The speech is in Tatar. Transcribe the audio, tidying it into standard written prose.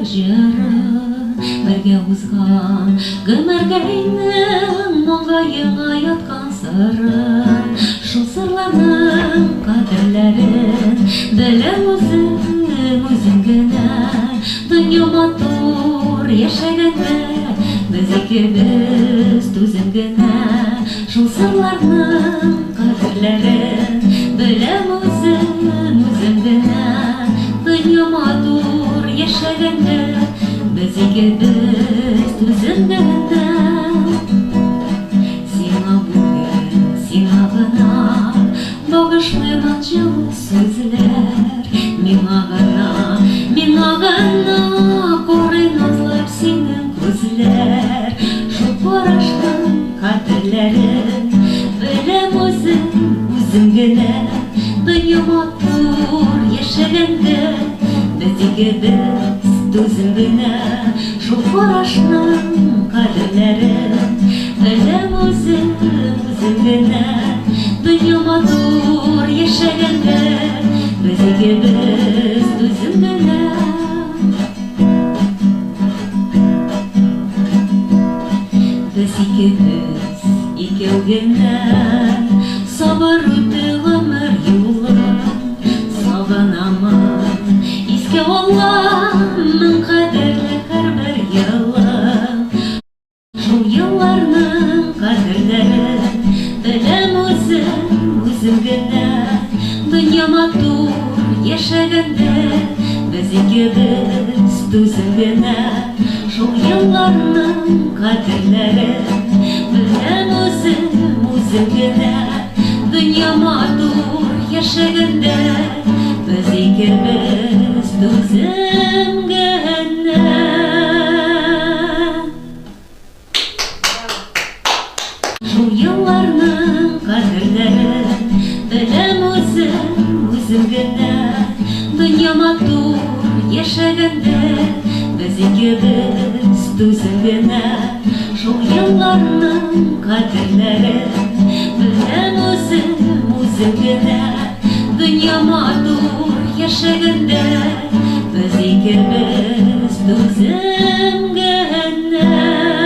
җыры. Бергә узган гомергәйнең маңгаеңа яткан сыры. Шул сырларның кадерләрен беләм үзем, үзем генә. Дөнья матур яшәгәндә, без икебез түзем генә. Шул сырларның кадерләрен беләм үзем, үзем генә. Дөнья матур яшәгәндә, без икебез түзем генә. Сиңа бүген, сиңа гына багышлыймын җылы сүзләр. Миңа гына, миңа гына карый назлап синең күзләр. Шул карашның кадерләрен беләм үзем, үзем генә. Дөнья матур яшәгәндә, без икебез түзем генә. Шул карашның кадерләрен беләм үзем, үзем генә. Дөнья матур яшәгәндә, без икебез түзем генә. Без икебез икәү генә, сабыр үтте гомер юлын. Сагынамын, искә алам мең кадерле һәрбер елын. Шул елларның кадерләрен беләм үзем, үзем генә. Дөнья матур яшәгәндә, без икебез түзем генә. Шул елларның кадерләрен беләм үзем, үзем генә. Дөнья матур яшәгәндә, без икебез түзем генә. Шул елларның кадерләрен беләм үзем, үзем генә. Дөнья матур яшәгәндә, без икебез түзем генә. Шул елларның кадерләрен беләм үзем, үзем генә. Дөнья матур яшәгәндә, без икебез түзем генә.